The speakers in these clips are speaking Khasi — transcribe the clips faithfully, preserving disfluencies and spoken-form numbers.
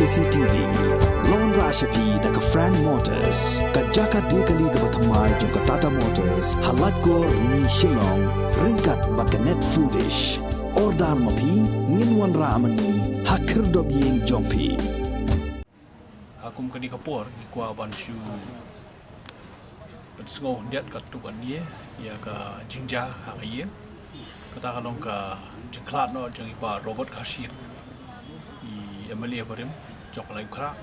C T V. Long ra sha phi da ka Frank Motors, ka jaka de kali kaba thymmai jong ka Tata Motors, ha Laitkor, Rni, Shillong, ryngkat bad ka Net Foodish. Order ma phi, ngin wanrah ma ngi ha khyrdop ïing jong phi. Ha kum kane ka por ngi kwah ban shu pynsngew khyndiat katto katne ïa ka jingjia ha ka ïing. Kata ka long ka jingkhlad noh jong i Bah Robert Kharshiing, i M L A barim jong ka Laitumkhrah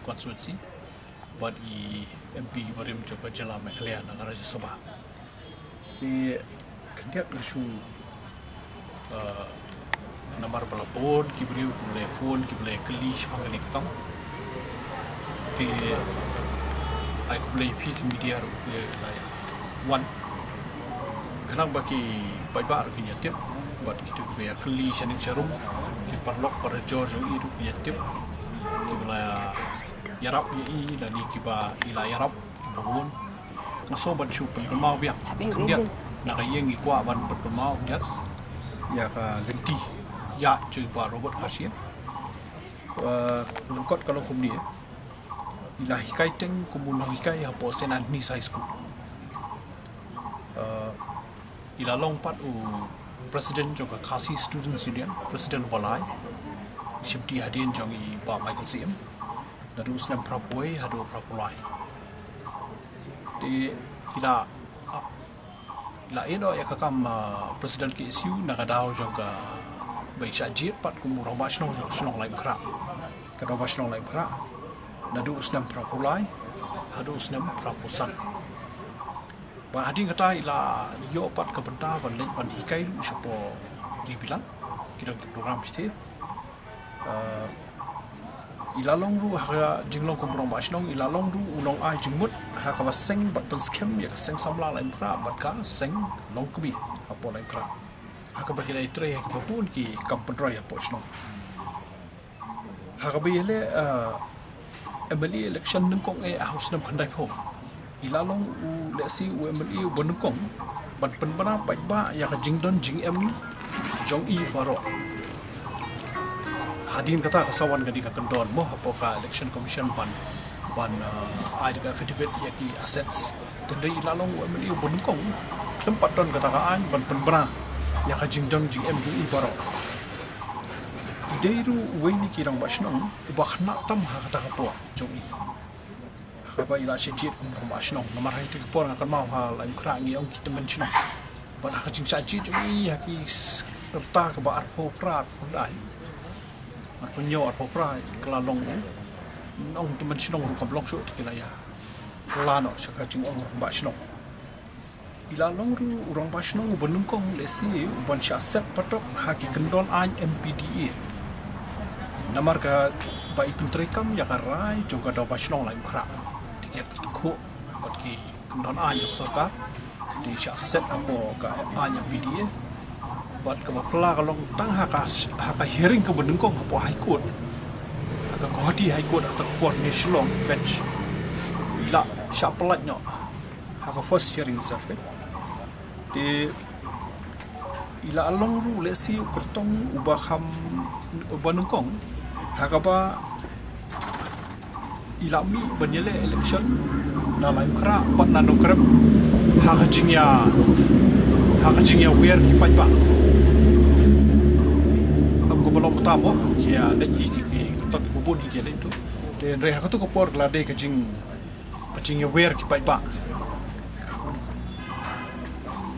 constituency bad i M P barim jong ka jylla Meghalaya na ka Rajya Sabha. Te khyndiat ka shu, ah, namar ba la bun ki briew kiba la phone, kiba la kylli shaphang kane ka kam. Te ai khublei phi ki media ruh ki la wan. Khnang ba ki paidbah ruh kin ïa tip bad kito kiba ïa kylli shaning sharum, ki paralok parajor jong i ruh kin ïa tip, kiba la ïarap ïa i lane kiba i la ïarap kiba bun. Nga sngew ban shu pynkynmaw biang khyndiat, na ka ïing ngi kwah ban pynkynmaw khyndiat ïa ka lynti ïa jong i Bah Robert Kharshiing. Eh, lyngkot ka long kumne, i la hikai teng kum u nonghikai hapoh Saint Anthony's High School. Eh, i la long pat u president jong ka Khasi Students Union, president uba lai, shimti hadien jong i Bah Michael Syiem, naduh u snem phra phew wei haduh phra phew lai. Te i la, i la ïeh noh ïa ka kam, ah, president K S U na ka daw jong kaba i shah jied pat kum u rangbah shnong jong ka shnong Laitumkhrah, ka Dorbar Shnong Laitumkhrah, naduh u snem phra phew lai haduh u snem phra phew san. Bad hadien kata i la ïoh pat ka bynta ban leit ban hikai ruh shapoh ri bilang, ki don ki program shatei. Ah, i la long ruh ha ka jinglong kum u rangbah shnong, i la long ruh u nongai jingmut ha kaba seng bad pynskhem ïa ka seng samla Laitumkhrah bad ka seng longkmie hapoh Laitumkhrah, ha kaba ki la ïatrei ha kiba bun ki kam pynroi hapoh shnong. Ha kaba ïaleh, ah, M L A election nyngkong eh ha u snem khyndai phew, i la long u lehse u M L A uba nyngkong ban pynbna paidbah ïa ka jingdon jingem jong i baroh. Hadien kata ka sa wan kane ka kyndon mo hapoh ka Election Commission ban, ban, ah, ai da ka affidavit ïa ki assets. Te hynrei i la long u M L A uba nyngkong, khlem pat don kata ka aiñ ban pynbna ïa ka jingdon jingem jong i baroh. I dei ruh uwei na ki rangbah shnong uba khynnah tam ha kata ka por jong i, ha kaba i la shah jied kum rangbah shnong. Namar ha kata ka por nga kynmaw ha Laitumkhrah ngi ong ki tymmen shnong. Bad ha ka jingshah jied jong i ha ki s-, rta kaba arphew phra, arphew khyndai, arphew hynñiew, arphew phra, i kylla long u nong tymmen shnong ruh kam long shuh, te ki la ïa kylla noh sha ka jingong rangbah shnong. I la long ruh u rangbah shnong uba nyngkong lehse uban shah set patok ha ki kyndon aiñ M P D A. Namar kaba i pyntreikam ïa ka rai jong ka Dorbar Shnong Laitumkhrah, te ki ïa kynthoh bad ki kyndon aiñ jong sorkar, te i shah set hapoh ka aiñ M P D A. Bad kaba phylla ka long tang ha ka, ha ka hearing kaba nyngkong hapoh High Court, ha ka Guwahati High Court, ha ka por ne Shillong bench, i la shah pyllait noh ha ka first hearing itself, eh. Te i la long ruh lehse u kyrtong uba kham, uba nyngkong ha kaba i la mih ban ïaleh election na Laitumkhrah bad na Nongkrem ha ka jingïa, ha ka jingïawer ki paidbah. Ym kaba long tam mo, ki ïa leit hi ki, ki, ki, ki bun hi ki ïa leit tu. Te hynrei ha katu ka por ka la dei ka jing, ka jingïawer ki paidbah.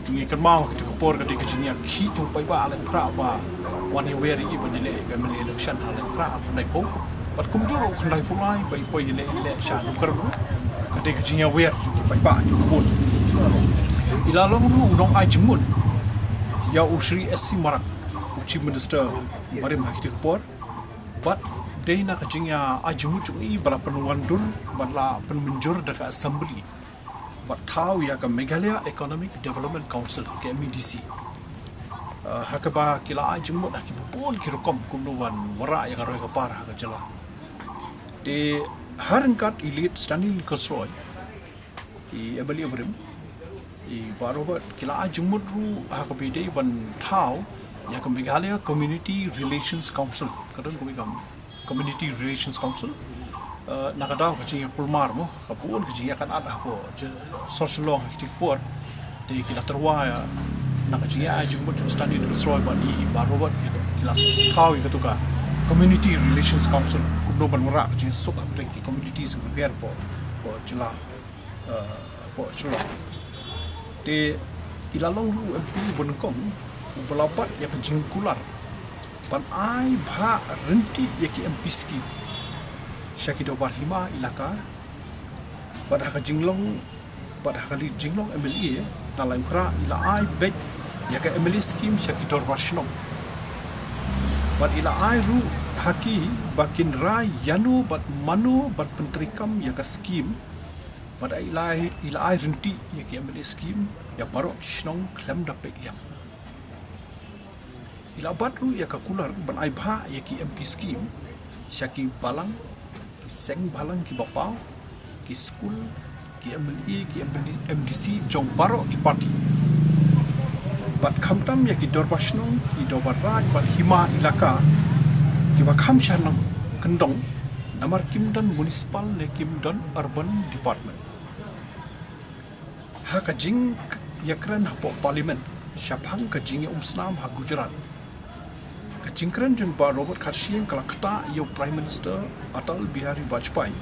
Ngi kynmaw katu ka por ka dei ka jingïakhih jong paidbah ha Laitumkhrah ba wan ïawer ïa i ban ïaleh ka M L A election ha Laitumkhrah ha khyndai phew. Bad kumjuh ruh khyndai phew lai ba i poi ïaleh, ïaleh sha Nongkrem ruh, ka dei ka jingïawer jong ki paidbah ki bun. I la long ruh u nongai jingmut ïa u Shri S C Marak, u Chief Minister barim ha katu ka por. Bad dei na ka jingïa, ah, jingmut jong i ba la pynwandur bad la pynmynjur da ka Assembly bad thaw ïa ka Meghalaya Economic Development Council, ka M E D C. Ah, ha kaba ki la ai jingmut ha kiba bun ki rukom kumno ban wanrah ïa ka roi ka par ha ka jylla. Te ha ryngkat i Late Stanley Nichols Roy, i M L A barim, i Bah Robert, ki la ai jingmut ruh ha kaba ïadei ban thaw ïa ka Meghalaya Community Relations Council, ka don kawei ka Community Relations Council. Uh, na ka daw ka jingïakulmar mo, ka bun ka jingïakynad hapoh sor Shillong ha kiti ki por. Te ki la tyrwa ïa na ka jingïakhun jingmut jong u Stanley Dewsroy bad i Bah Robert, ki la thaw ïa katu ka Community Relations Council kumno ban wanrah ka jingsuk hapdeng ki communities kiba bapher hapoh jylla, uh, hapoh Shillong. Te i la long ruh u M P uba nyngkong uba la bat ïa ka jingkular ban ai bhah ryntih ïa ki M P scheme sha ki dorbar hima elaka. Bad ha ka jinglong, bad ha ka leit jinglong M L A na Laitumkhrah i la ai beit ïa ka M L A scheme sha ki dorbar shnong. Bad i la ai ruh ha ki ba kin rai ïano bad mano ban pyntreikam ïa ka scheme. Bad i la ai, i la ai ryntih ïa ki M L A scheme ïa baroh ki shnong khlem da peit liang. I la bat ruh ïa ka kular ban ai bhah ïa ki M P scheme sha ki balang, ki seng balang kiba paw, ki skul, ki M L A, ki M D C jong baroh ki party. Bad khamtam ïa ki dorbar shnong, ki dorbar raid bad hima elaka kiba kham shah nang kyndong namar kim don municipal ne kim don urban department. Ha ka jingïakren hapoh Parliament shaphang ka jingïaumsnam ha Gujarat, ka jingkren jong Bah Robert Kharshiing ka la ktah ïa u Prime Minister Atal Bihari Vajpayee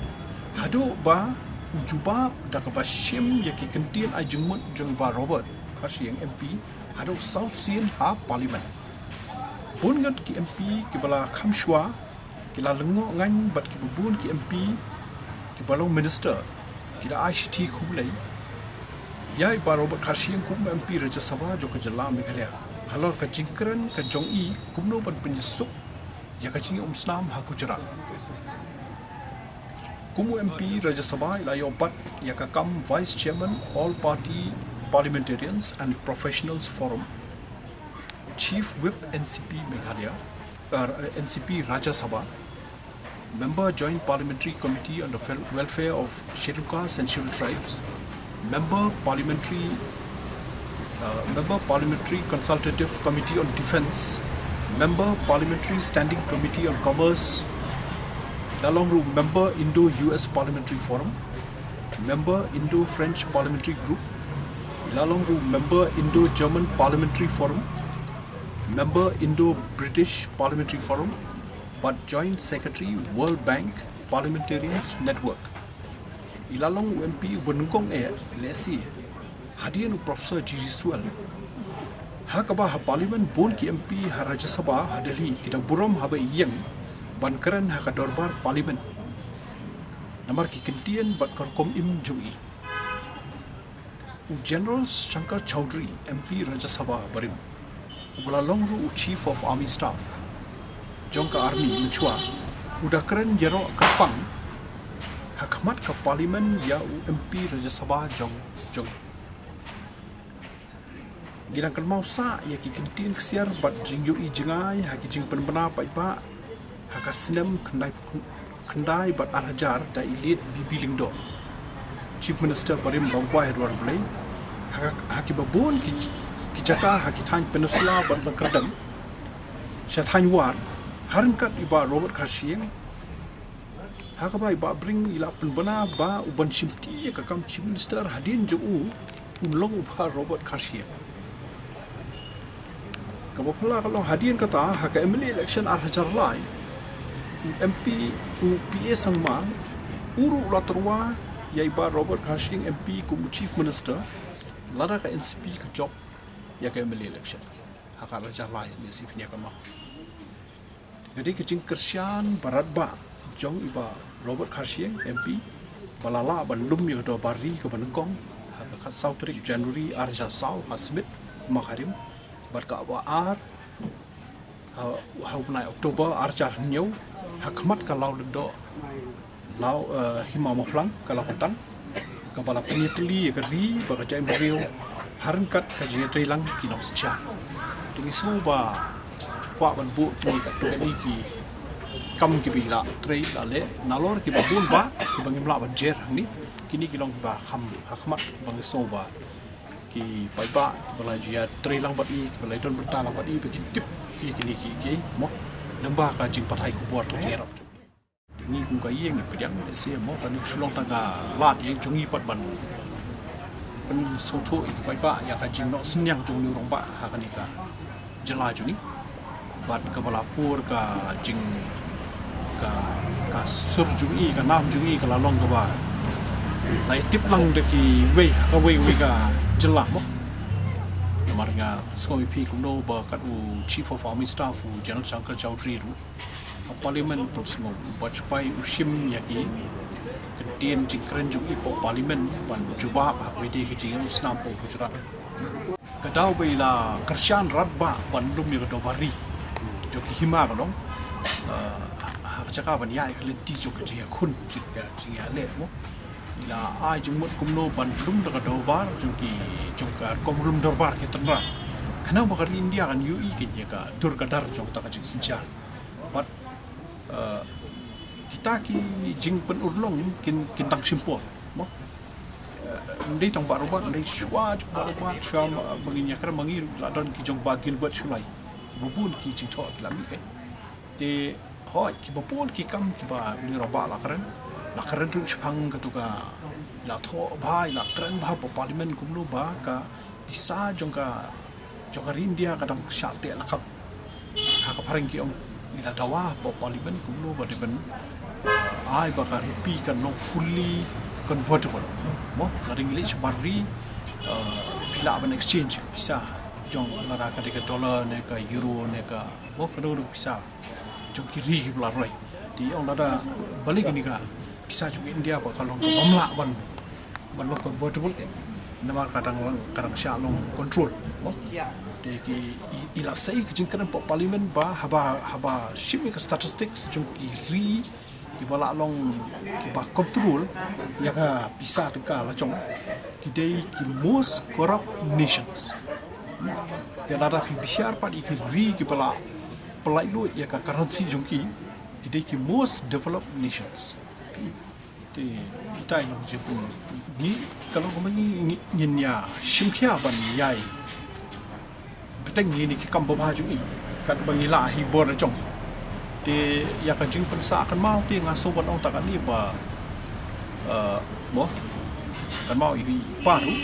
haduh ba u jubab da kaba shim ïa ki kyntien ai jingmut jong Bah Robert Kharshiing M P haduh saw sien ha Parliament. Bun ngut ki M P kiba la kham shuwa, ki la lyngngoh ngan bad kiba bun ki M P kiba long minister ki la ai shithi khublei ïa i Bah Robert Kharshiing kum u M P Rajya Sabha jong ka jylla Meghalaya halor ka jingkren ka jong i kumno ban pynïasuk ïa ka jingïaumsnam ha Gujarat. Kum u M P Rajya Sabha i la ïoh bat ïa ka kam Vice Chairman All Party Parliamentarians and Professionals Forum, Chief Whip N C P Meghalaya, uh, N C P Rajya Sabha, Member Joint Parliamentary Committee on the Fel- Welfare of Scheduled Castes and Scheduled Tribes, Member Parliamentary, uh, Member Parliamentary Consultative Committee on Defence, Member Parliamentary Standing Committee on Commerce, i la long ruh Member Indo-U S Parliamentary Forum, Member Indo-French Parliamentary Group, i la long ruh Member Indo-German Parliamentary Forum, Member Indo-British Parliamentary Forum, bad Joint Secretary World Bank Parliamentarians Network. I la long u M P uba nyngkong eh lehse hadien u Professor G G Swell. Ha kaba ha Parliament bun ki M P ha Rajya Sabha ha Delhi ki da burom haba ïeng ban kren ha ka dorbar Parliament namar ki kyntien bad ka rukom im jong i. U General Shankar Chowdhury, M P Rajya Sabha barim, uba la long ruh u Chief of Army Staff jong ka Army mynshwa, u da kren ïaroh kyrpang ha khmat ka Parliament ïa u M P Rajya Sabha jong jong. Ngi dang kynmaw sah ïa ki kyntien ksiar bad jingïohi jngai ha ki jingpynbna paidbah ha ka snem khyndai khyndai bad ar hajar da i Late B B Lyngdoh, Chief Minister barim ba wan kwai ha dwar Blei, ha, ha kiba bun ki, ki jaka ha ki thaiñ Peninsula bad la kyrdem sha thaiñ War, ha ryngkat i Bah Robert Kharshiing. Ha kaba i Bah Bring i la pynbna ba u ban shimti ïa ka kam Chief Minister hadien jong u, un long u Bah Robert Kharshiing. Kaba phylla ka long hadien kata ha ka M L A election ar hajar lai, u M P, u P A Sangma, u ruh u la tyrwa ïa i Bah Robert Kharshiing M P kum u Chief Minister, lada ka N C P ka jop ïa ka M L A election. Ha ka ar hajar lai ne si pynïa ka ma. Ka dei ka jingkyrshan ba radbah jong i Bah Robert Kharshiing M P ba la lah ban lum ïa ka dorbar ri kaba nyngkong ha ka khatsaw tarik January ar hajar saw ha Smit, Maharim, bad kaba ar ha, ha u bnai October ar hajar hynñiew ha khmat ka Law Lyngdoh, Law, eh, Hima Mawphlang, ka Lawkantang, kaba la pynïatylli ïa ka ri bad ka jaitbynriew ha ryngkat ka jingïatreilang ki nongsynshar. Te ngi sngew ba kwah ban buh kine, kine ki kam kiba la trei la leh nalor kiba bun ba kiba ngim lah ban jer hangne, kine ki long kiba kham ha khmat ba ngi sngew ba ki paidbah kiba la ju ïatreilang bad i, kiba la don bynta lang bad i, ba kin tip ïa kine ki, ki mo, lyngba ka jingpathai khubor ka jingïarap. Ngi kum ka ïing ngi pdiang, lehse mo kane ka shu long tang ka lad ïa jong ngi pat ban pynsngewthuh ïa ki paidbah ïa ka jingnoh synñiang jong une u rangbah ha kane ka jylla jong ngi. Bad kaba la pur ka jing ka, ka sur jong ngi, ka nam jong ngi ka la long kaba la ïa tip lang da kiwei ha kawei kawei ka jylla mo. Namar nga sngew ïa phi kumno ba kat u Chief of Army Staff u General Shankar Chowdhury ruh ha Parliament u pynsngew, u Bajpai u shim ïa ki kyntien jingkren jong i hapoh Parliament ban jubab ha kawei de ka jingïalang snam hapoh Gujarat. Ka daw ba i la kyrshan radbah ban lum ïa ka dorbar ri jong ki hima ka long, eh, ha ka jaka ban ïaid ka lynti jong ka jingïakhun, jing, jingïaleh mo. I la ai jingmut kumno ban lum da ka dorbar jong ki, jong ka rukom lum dorbar ki tynrai. Khnang ba ka ri India kan ïohi ïa ka dur ka dar jong kata ka jingsynshar. Bad, eh, kita ki jingpynurlong kin, kin dang shim por mo. Eh, ym dei tang Bah Robert, ym dei shuwa jong Bah Robert, shuwa ma, ba ngin ïakren ma ngi ruh la don ki jong Bah Gilbert Shullai. Ba bun ki jingthoh ki la mih kein. Te hooid, kiba bun ki kam kiba une u rangbah la kren, la kren ruh shaphang katu ka, la thoh bha, la kren bha hapoh Parliament kumno ba ka pisa jong ka, jong ka ri India ka dang shah teh lakam. Ha ka phareng ki ong i la dawa hapoh Parliament kumno ba dei ban, eh, ai ba ka rupee kan long fully convertible. Mo, lada ngi leit shabar ri, eh, phi lah ban exchange pisa jong, lada ka dei ka dollar ne ka euro ne ka, mo, kano kano ka pisa jong ki ri kiba la roi. Te ong lada balei kane ka pisa jong India ba ka long ka bym lah ban, ban long convertible, namar ka dang, ka dang shah long control mo. Te ki, i, i la sei ka jingkren hapoh Parliament ba haba, haba shim ïa ka statistics jong ki ri kiba la long, kiba control ïa ka pisa tyngka la jong, ki dei ki most corrupt nations. Te lada phi bishar pat ïa ki ri kiba la pynlait luid ïa ka currency jong ki, ki dei ki most developed nations. Te kita i long jingpynlong ngi, ka long kumba ngi, ngi, ngin ïa shim khia ban ïai bteng ïa kine ki kam babha jong ngi katba ngi lah hi bor la jong. Te ïa ka jingpynsah kynmaw te nga sngew ban ong ta kane ba, eh, mo, kynmaw i pa ruh,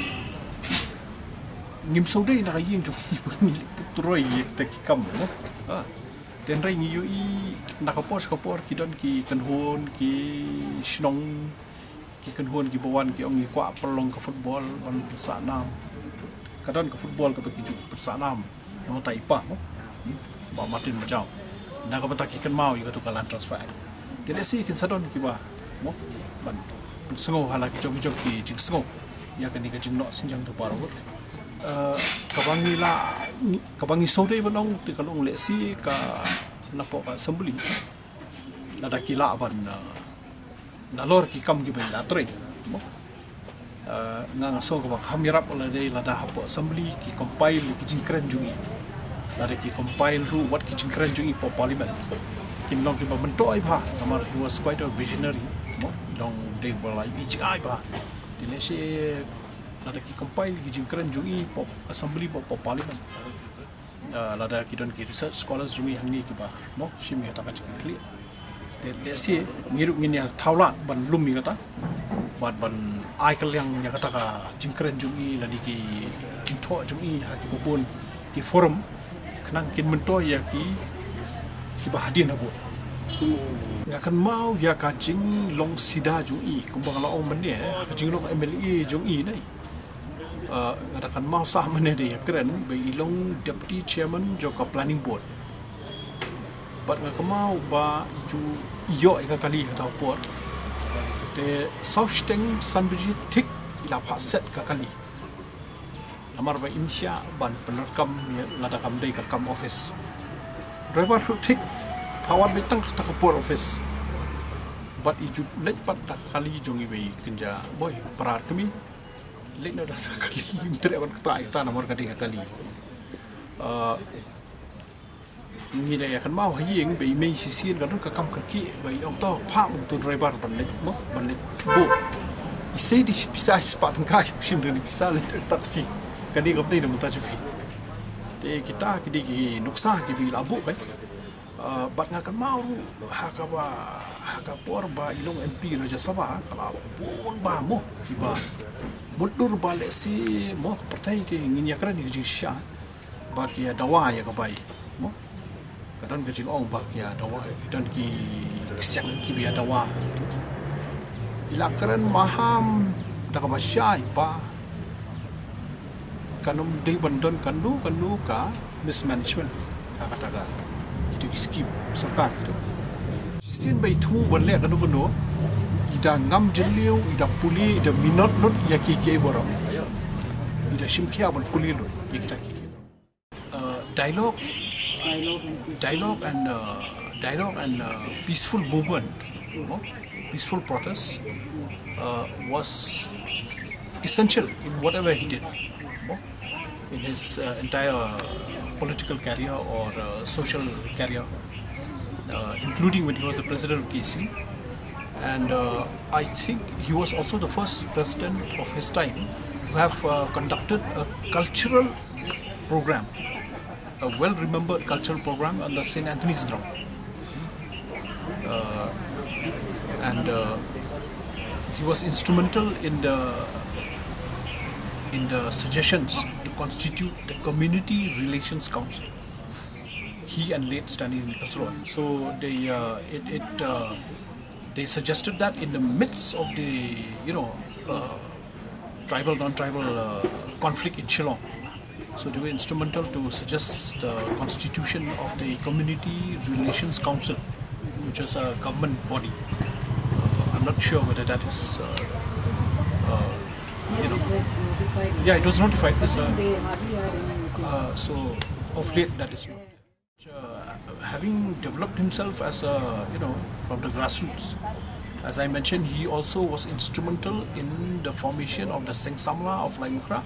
ngim sngewdei na ka ïing jong ngi ba ngi leh pyntroi ïa kita ki kam mo. Ha. Te hynrei ngi ïohi na ka por sha ka por ki don ki kynhun ki shnong, ki kynhun kiba wan ki ong ngi kwah pynlong ka football ban pynsah nam. Ka don ka football kaba ki ju pynsah nam na ka bynta i pa mo, Bah Martin Marjan, na ka bynta ki kynmaw ïa katu ka Land Transfer Act. Te lehse kin sa don kiba mo ban pynsngew ha la ki jong ki jong ki jingsngew ïa kane ka jingnoh synñiang jong baroh. Eh, kaba ngi la, kaba ngi sngewdei ban ong te ka long lehse ka napoh ka Assembly, lada ki lah ban, eh, nalor ki kam kiba ngi la trei mo. Eh, nga, nga sngew kaba kham ïarap lada, lada hapoh Assembly ki compile ki jingkren jong ngi. Lada ki compile ruh wat ki jingkren jong ngi hapoh Parliament, kin long kiba myntoi bha, namar he was quite a visionary mo. I long dei ba la i jingai bha. Te lehse lada ki compile ki jingkren jong ngi hapoh Assembly, hapoh, hapoh Parliament, ah, lada ki don ki research scholars jong ngi hangne kiba mo shim ïa kata ka jingkitkhlieh. Te lehse ngi ruh ngin ïa thaw lad ban lum ïa kata bad ban ai kylliang ïa kata ka jingkren jong ngi lane ki jingthoh jong ngi ha kiba bun ki forum, khnang kin myntoi ïa ki, kiba hadien habud. Nga kynmaw ïa ka jinglong sida jong ngi kumba nga la ong mynne, ka jinglong M L A jong ngi ne. Ah, nga da kynmaw sah mynne da ïakren ba i long Deputy Chairman jong ka Planning Board. Bad nga kynmaw ba i ju ïoh ïa ka kali ha kata ka por. Te saw shiteng san baje thik i la phah set ka kali. Namar ba im shah ban pyndonkam ïa lada kam dei ka kam office. Driver ruh thik, phah wad beit tang kata ka por office. Bad i ju leit pat da ka kali jong iwei i kynja boi, para kmie. Leit noh da ka kali, im treh ban kata ïa kata namar ka dei ka kali. Ah, ngi da ïa kynmaw ha ïing ba i mei shisien ka don ka kam kyrkieh ba i ong to phah u tu driver ban leit mo, ban leit buh. I sei da shi pisa shispah tyngka, shim da i pisa leit taxi. Ka dei ka pdeng da mynta jong phi. Te kita ki dei ki nuksa kiba i la buh kai. Uh, bad nga kynmaw ruh ha kaba, ha ka por ba i long M P Rajya Sabha, ka la bun ba mo kiba mutdur ba lehse mo ka pyrthei te ngin ïakren ïa ka jingshisha ba ki ïa dawa ïa ka bai mo. Ka don ka jingong ba ki ïa dawa, ki don ki ksiang kiba ïa dawa. I la kren maham da kaba shai ba kan ym dei ban don kano kano ka mismanagement ha kata ka, kito ki skim sorkar kito. Shisien ba i thmu ban leh kano kano, i da ngam jylliew, i da pule, i da minot lut ïa kiei kiei baroh. I da shim khia ban pule lut ïa kita ki, uh, dialogue, dialogue and, uh, dialogue and, uh, peaceful movement, no? Peaceful protest, uh, was essential in whatever he did, no? In his, uh, entire political career or, uh, social career, uh, including when he was the president of K C. And, uh, I think he was also the first president of his time to have, uh, conducted a cultural program, a well-remembered cultural program on the Saint Anthony's ground. Uh, and, uh, he was instrumental in the, in the suggestions to constitute the Community Relations Council. He and late Stanley Nichols Roy. So they, uh, it, it, uh, they suggested that in the midst of the, you know, uh, tribal, non-tribal, uh, conflict in Shillong. So they were instrumental to suggest the constitution of the Community Relations Council, which is a government body. Uh, I'm not sure whether that is, uh, uh, you know, yeah, it was notified. It's, uh, uh, so of late that is not. Uh, having developed himself as a, you know, from the grassroots, as I mentioned, he also was instrumental in the formation of the Seng Samla of Laitumkhrah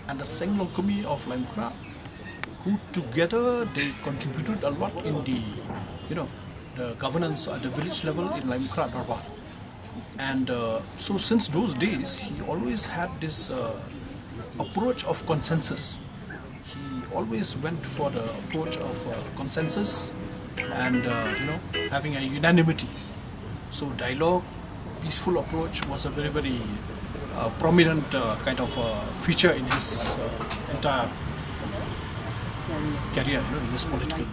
and the Seng Longkmie of Laitumkhrah, who together they contributed a lot in the, you know, the governance at the village level in Laitumkhrah Dorbar. And, uh, so since those days, he always had this, uh, approach of consensus. He always went for the approach of, uh, consensus and, uh, you know, having a unanimity. So dialogue, peaceful approach was a very, very, uh, prominent, uh, kind of, uh, feature in his, uh, entire career, you know, in his political.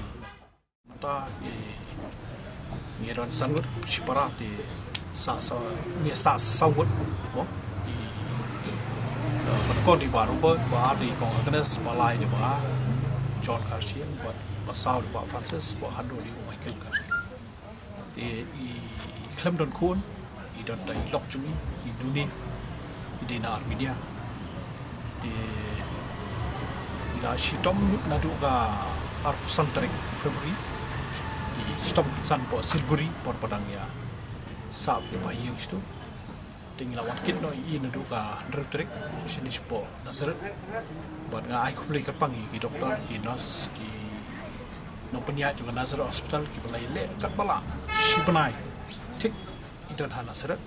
Mynta i, ngi don san ngut shipara te, sa sa, ngi sa sa saw ngut mo. I, eh, ban kong dei Bah Robert, ba ar dei Kong Agnes, ba lai dei Bah John Kharshiing, ba, ba saw dei Bah Francis, ba haduh dei Michael Kharshiing. Te i khlem don khun, i don tang i lok jong i, i nuni, i dei na Armenia. Te i la shitom hip naduh ka arphew san tarik February. I shitom san hapoh Siliguri, por ba dang ïa sah ïa ba ïing shitu. Te ngi la wan kit noh ïa i naduh ka hynriew tarik, shane shapoh Nazareth. Bad nga ai khublei kyrpang ïa ki doktor, ki nurse, ki nongpynïaid jong ka Nazareth Hospital, kiba la ïaleh katba lah shi bnai. Thik i don ha Nazareth.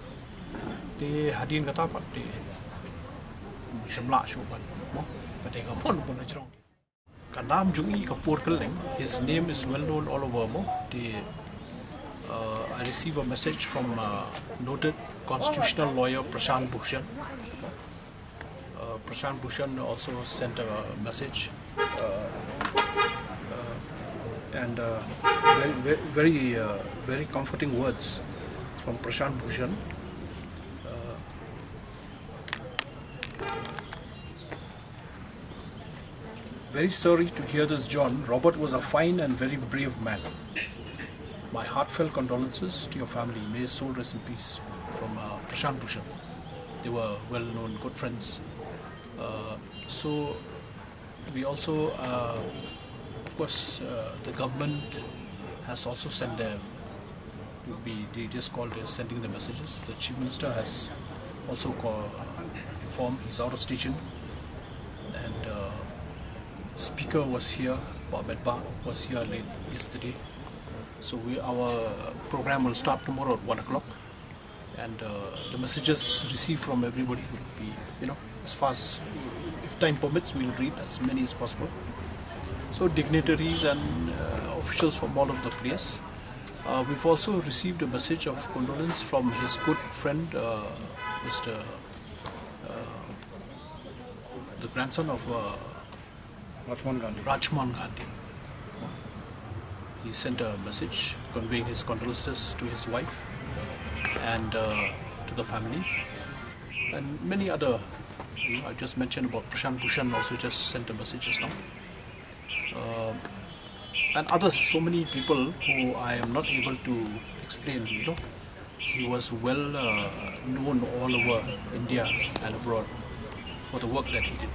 Te hadien kata pat te ym shym lah shuh ban, mo, ba dei ka mon bun hajrong. Ka nam jong i ka pur kylleng, his name is well known all over mo. Te, uh, I receive a message from, uh, noted constitutional lawyer Prashant Bhushan. Uh, Prashant Bhushan also sent a message, uh, uh, and, uh, very, very, very, uh, very comforting words from Prashant Bhushan. Uh, Very sorry to hear this, John. Robert was a fine and very brave man. My heartfelt condolences to your family. May his soul rest in peace. From, uh, Prashant Bhushan. They were well-known, good friends. Uh, so we also, uh, of course, uh, the government has also sent their, would be, they just called, they're sending the messages. The Chief Minister has also call, uh, informed, he's out of station. And, uh, Speaker was here, Bah Metbah was here late yesterday. So we, our program will start tomorrow at one o'clock. And, uh, the messages received from everybody will be, you know, as fast, if time permits, we'll read as many as possible. So dignitaries and, uh, Officials from all over the place. Uh, we've also received a message of condolence from his good friend, uh, Mister uh, the grandson of uh, Rajmohan Gandhi. Rajmohan Gandhi. He sent a message conveying his condolences to his wife and uh, to the family, and many other. You know, I just mentioned about Prashant Bhushan also just sent a message just now. Uh, and others, so many people who I am not able to explain, you know. He was well uh, known all over India and abroad for the work that he did.